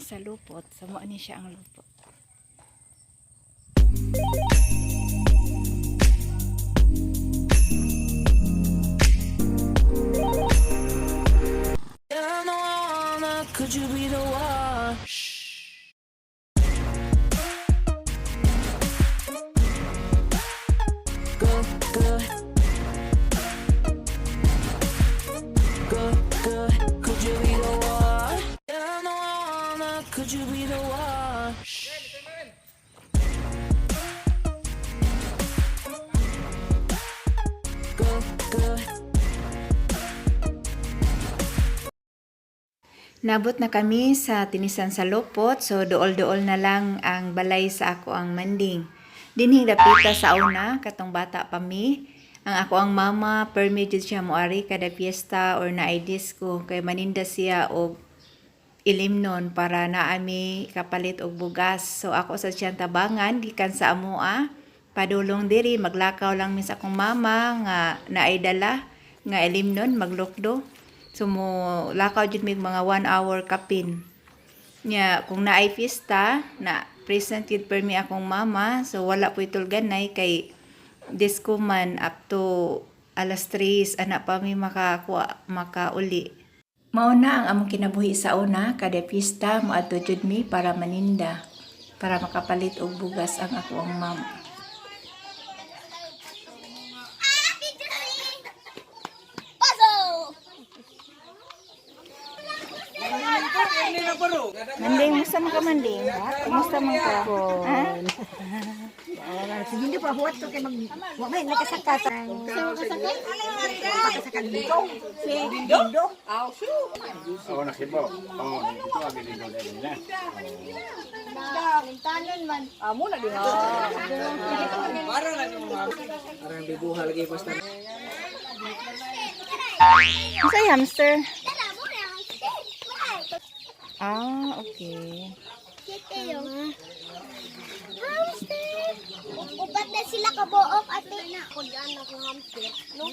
sa lupot. So mao ni siya ang lupot. I know I wanna, could you be the one? Good, good. Good, good. Could you be the one? I know I wanna, could you be the one? Good, good. Nabot na kami sa tinisan sa lupot, so duol-duol na lang ang balay sa ako ang manding. Dinhing dapita sa una, katong bata pa mi. Ang ako ang mama, permi jud siya moari kada fiesta or naay disco kay maninda siya og ilimnon para naami kapalit og bugas. So ako sa siyang tabangan gikan sa amoa padulong diri, maglakaw lang mi sa akong mama nga naay dala nga ilimnon, maglukdo. So mo lakaw jud mig mga 1 hour kapin. Nya kung naay fiesta na present gid permi akong mama, so wala po'y tulganay kay disco man up to alas 3 ana pa mi makakuha makauli. Mao na ang among kinabuhi sa una, kada pista moadto jud mi para maninda para makapalit og bugas ang ako ang mama. Puzzle! Manding, musta man ka, Manding? Kumusta man ka? Ha? Hindi pa huwat to kay mag wa may nakasaka sa nakasaka dito. Dindo. Oo, nakibo. Oo, ito ang dito nila. Tanon man. Unsa hamster? Ah, okay. Hamster! Upat na sila kabuok ate. Kudyaan ako hamster. No?